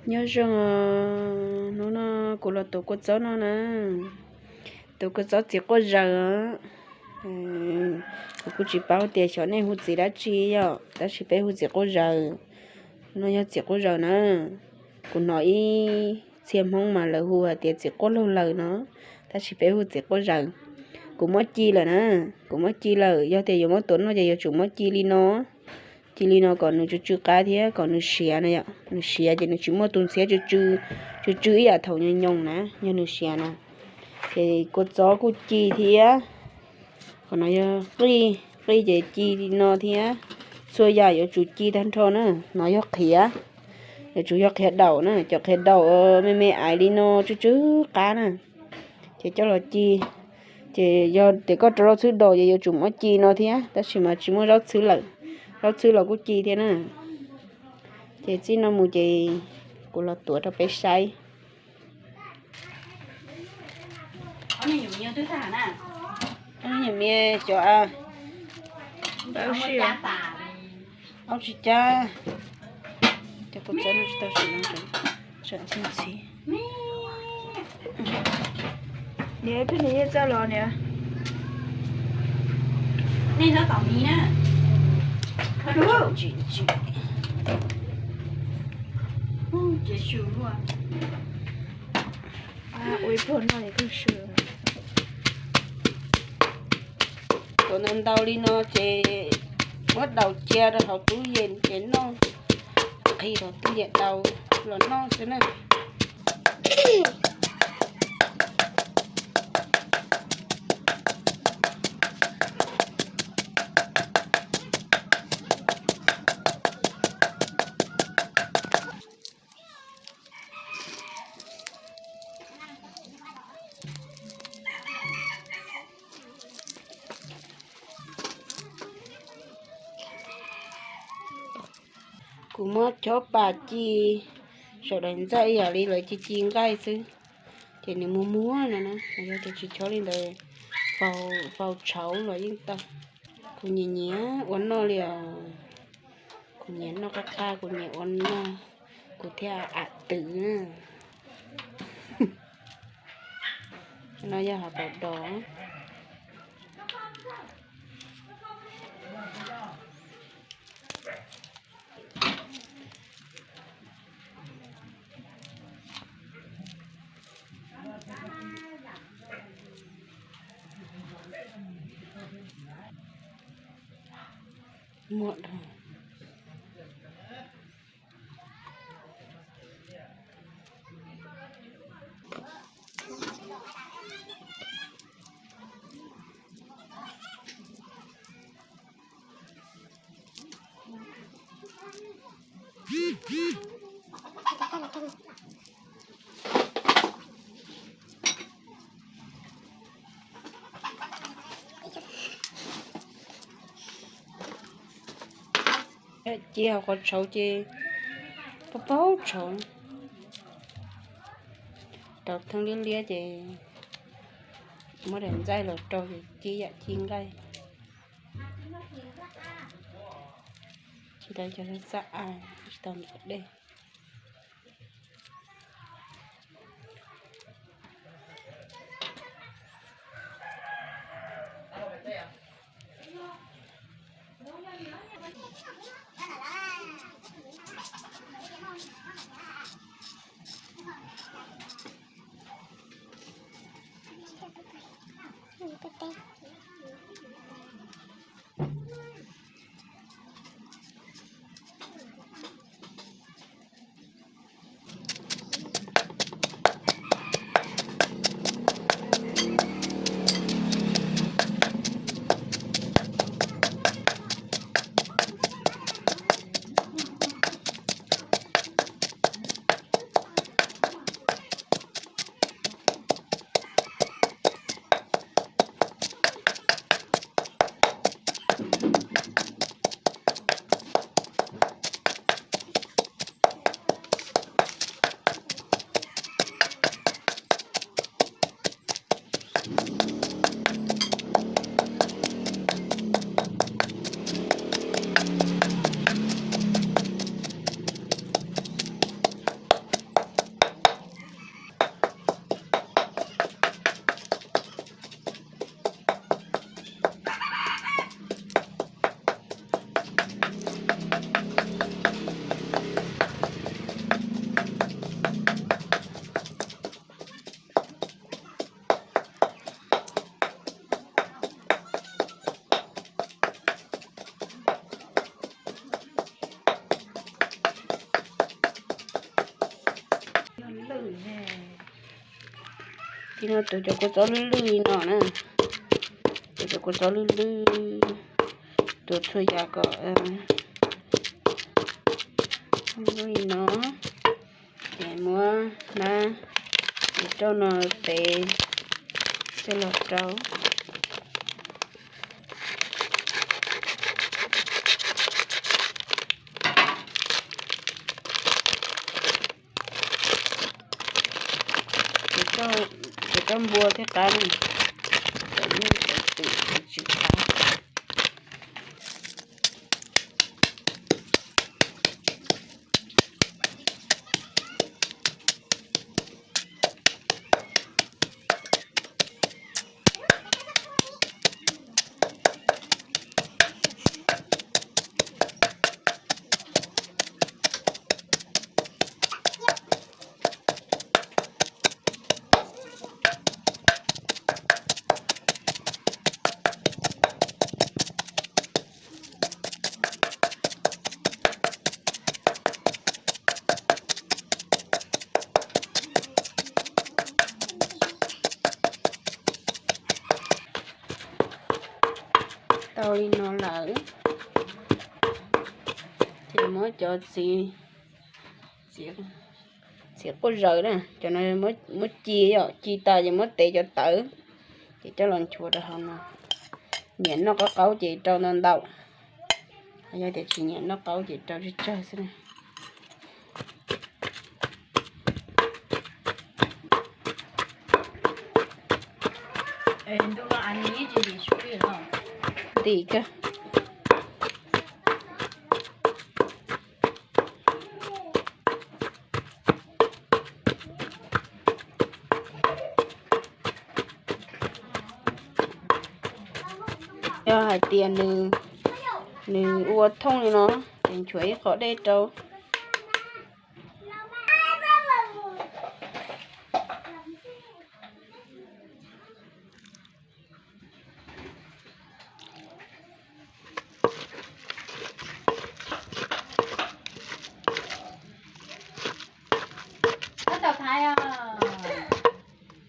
Nyob zoo, hnub no kuv los tuav kua txob no na, tuav kua txob txiv quaj zaws. Kuv kuj tsis paub tias xyov nej hu txiv dab tsi yom, tab sis peb hu txiv quaj zaws. No yog txiv quaj zaws na, kuv hnov ib txhia Hmoob mas lawv hu hais tias txiv quaj laug lawm no, tab sis peb hu txiv quaj zaws. Kuv muab ci lawm na, kuv muab ci lawm, yog tias yuav muab tuav noj ces yuav tsum muab ci li no. Ci li no kom nws tsw tsw qab thiab kom nws siav na yom, nws siav ces nws tsis muaj tus ntxhiab tsw tsw ib yam thaum nyoos nyoos na, yog nws siav na. Ces kua txob kuj ci thiab, qhov no yog qij, qij ces ci li no thiab. Txhua yam yuav tsum ci tag nrho na. No yog qhiav, yuav tsum yog qhiav daum na, cov qhiav daum me me aiv li no tsw tsw qab na. Ces coj los ci, ces yog tias koj rau zaub txhwb daus ces yuav tsum muab ci no thiab, tab sis mas tsis muaj zaub txhwb lawm, zaub txhwb los kuj ci thiab na. Ces txij no mus ces kuv los tuav rau peb saib. Ob niag nyuam mias cov, aub tsis cab, cov kua txob no tsis tau sim no, tseem ntxhi ntxhi. Niam, ib pliag niam yeej txawj los niam. Ua ib pluag noj es kawg su. Tuav ntau ntau li no ces muab daus cia rau hauv tub yees ces noj, qhib hauv tub yees daus los noj xwb na. Kuv muab chob pas ci saum daim ntxaij ib yam li lawv ci ci nqaij xwb, ces nws muag muag no na, yog tias tsis chob li ntawd, faus tshauv los yeej tau. Kuv nyiam nyiam ua noj li os, kuv nyiam noj qab qab, kuv nyiam ua noj, kuv thiaj am twv na. No yog hav paus dos. Muaj dhau. Ci hauv qhov tshauv ces pab paub tshauv, rau theej liab liab ces muab daim ntxaij los rau ces ci yam ci nqaij. Tsis tau cov xab a, tsis tau ntawm dej. Li no tuav cov kua txob lwj lwj li no na. Tuav cov kua txob lwj lwj, tuav txhua yam kom li no. Ces muab hnab ces rau no tev coj los rau. Ces rau npua thiab qab na, cov nyuj cov twm ces tsis qab. Tau li no lawm, ces muab cov txiv, txiv quaj zaws na, cov no muab ci, yog ci tas ces muab tev cov tawv, ces coj los nchuav rau hauv no. Nyiam noj qaub qaub ces rau ntau ntau, yog tias tsis nyiam noj qaub ces rau tsawg tsawg xwb na. Ntim kawg. Yog hais tias nws, nws ua thooj li no, ces nchuav ib qho dej rau.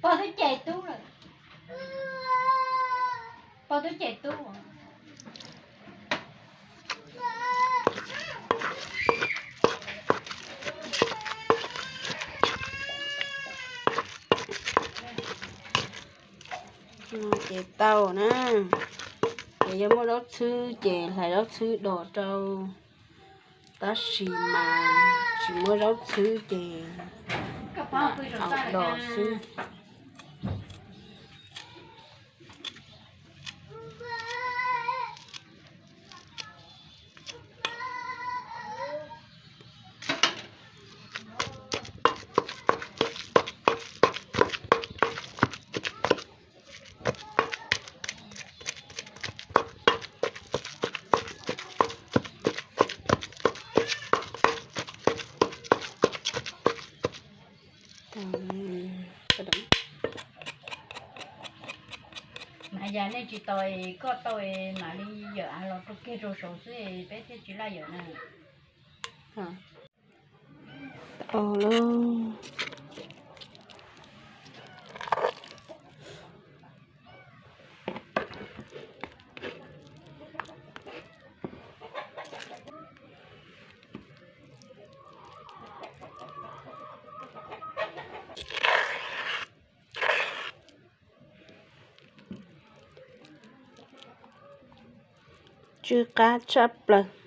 Pog twb cem tub lawm. Pog twb cem tub. Ces tau na, ces yog muaj zaub txhwb ces hlais zaub txhwb dos rau, tab sis mas tsis muaj zaub txhwb ces hlais dos xwb. Mas yog nej tsis tau, koj tau mam li yawm av los rau kiag rau saud xwb peb thiaj tsis laj yawm na. Tau lauj. Tsw qab tshaj plaws.